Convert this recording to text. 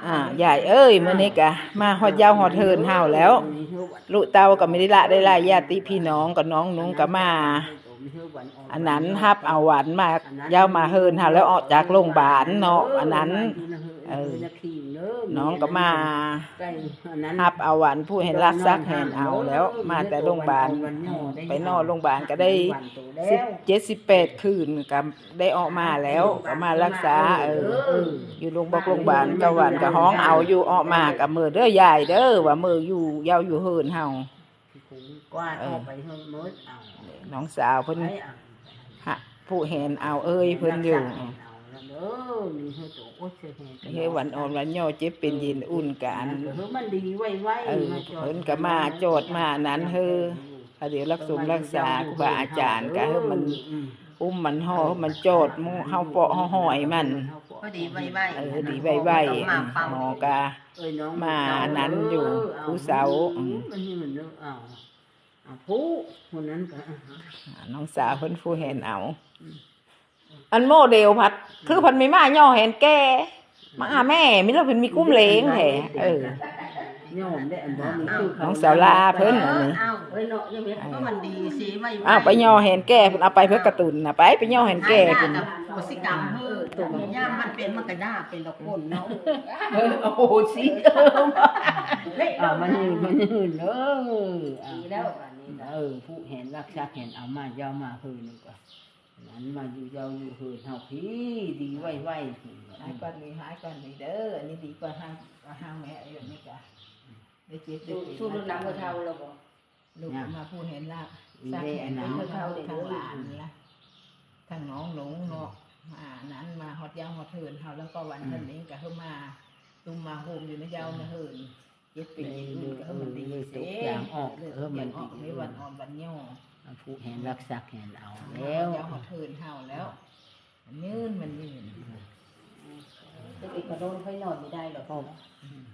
ອ່າ ຍາຍເອີຍ ມື້ນີ້ກະມາຮອດເຍົາຮອດເຮີນເຮົາແລ້ວ ລູກເຕົ້າກໍມີຫຼາຍ ຫຼາຍຍາດຕິພີ່ນ້ອງ ກໍນ້ອງນຸ່ງກໍມາ ອັນນັ້ນ ຮັບເອົາອັນມາເຍົາມາເຮີນເຮົາແລ້ວ ອອກຈາກໂລງບານເນາະ ອັນນັ້ນ ເອີ ນ້ອງກໍມາຮັບເອົາອັນຜູ້ເຫັນລັກສັກແຫນເອົາແລ້ວ ມາແຕ່ໂລງບານ ໄປນອນໂລງບານກໍໄດ້ສິບເຈັດ ສິບແປດຄືນ ກໍໄດ້ອອກມາແລ້ວ ກໍມາລັກສາ ເອີ ຢູ່ໂລງບອກໂລງບານ ເກົ້າວັນກໍຮ້ອງເອົາຢູ່ ອອກມາກໍເມີເດີຍາຍເດີ ວ່າເມີຢູ່ເຍົາຢູ່ເຮີນເຮົາ ກວາດອອກໄປເຮີນໝົດ ເອົາ ນ້ອງສາວເພິ່ນ ໄປເອົາ ຫະ ຜູ້ແຫນເອົາເອີຍເພິ່ນຢູ່ ເອີ ມີເຮີໂຕ ໂອ້ຍ ເຊີແຮ ເຮີວັນອ່ອນວັນຫຍໍ້ ເຈັບເປັນເຢັນອຸ່ນກັນ ເອີ ມັນດີໄວໆ ເອີ ເພິ່ນກໍມາຈອດມານັ້ນເຮີ ພະດຽວລັກສົງລັກສາ ຄູບາອາຈານກໍເຮີມັນ ອຸ້ມມັນຫໍ່ ມັນຈອດ ເຮົາເປາະເຮົາຫອຍມັນ ພໍດີໄວໆ ເອີ ດີໄວໆ ໝໍກໍມານັ້ນຢູ່ ຜູ້ເຊົາ ອືມ ມັນເຫີນເດີ ເອົາ ເອົາຜູ້ ຜູ້ນັ້ນກໍ ນ້ອງສາວເພິ່ນຜູ້ແຫນເອົາ ອັນໂມເດວພັດ ຄືເພິ່ນມີມາຫຍໍ້ແຫນແກ່ ມາຫາແມ່ ມີແລ້ວເພິ່ນມີກຸ້ມເລງແທ້ ເອີ ຍອມໄດ້ອັນບໍ່ມີຄືເຂົາ ນ້ອງສາວລາເພິ່ນອັນນີ້ ເອົາ ເອີຍເນາະ ຢ່າເຮັດ ເອີ ກໍມັນດີຊິໄວໆ ອ້າວ ໄປຫຍໍ້ແຫນແກ່ພຸ້ນ ເອົາໄປເພິ່ນກະຕຸນນະ ໄປ ໄປຫຍໍ້ແຫນແກ່ພຸ້ນ ຍາມມັນເປັນມັນກໍຢາເປັນດອກຄົນເນາະ ເອີ ໂອໂຫສິ ເອີ ມັນຍືນ ມັນຍືນ ເອີ ດີແລ້ວບາດນີ້ ເອີ ຜູ້ແຫນລັກສັກແຫນເອົາມາເຍົາມາເຮີນ ນັ້ນມາຢູ່ເຍົາຢູ່ເຮີນເຮົາພີ້ ດີໄວໆ ຫາຍກ່ອນນີ້ ຫາຍກ່ອນນີ້ເດີ ອັນນີ້ດີກວ່າຫາງ ຫາງແມ່ ອັນນີ້ກະໄດ້ເຈັບໄດ້ເປັນ ສູ້ລົດນ້ຳບໍ່ເຖົ້າແລ້ວບໍ່ ລູກມາຜູ້ເຫັນລະ ສັກແຫນເອົາ ທັງຫຼານລະ ທັງນ້ອງໜູເນາະ ມານັ້ນ ມາຮອດເຍົາຮອດເຮີນເຮົາ ແລ້ວກໍວັນເພິ່ນນີ້ກະເຮົາມາຕຸ້ມມາໂຮມຢູ່ໃນເຍົາໃນເຮີນ ເຈັບເປັນເຮັດບຸນກໍເອີມັນດີເສ ເລີກຕົກຢ່າງອອກ ເອີມັນດີ ເລີກຕົກຢ່າງອອກໃນວັນອ່ອນວັນຫຍໍ້ ຜູ້ແຫນລັກສັກແຫນເອົາແລ້ວ ເຈົ້າມາເທີນເຮົາແລ້ວ ມັນຍືນ ມັນຍືນ ແຕ່ເປັນກະໂດນ ຂ້ອຍນອນບໍ່ໄດ້ດອກ.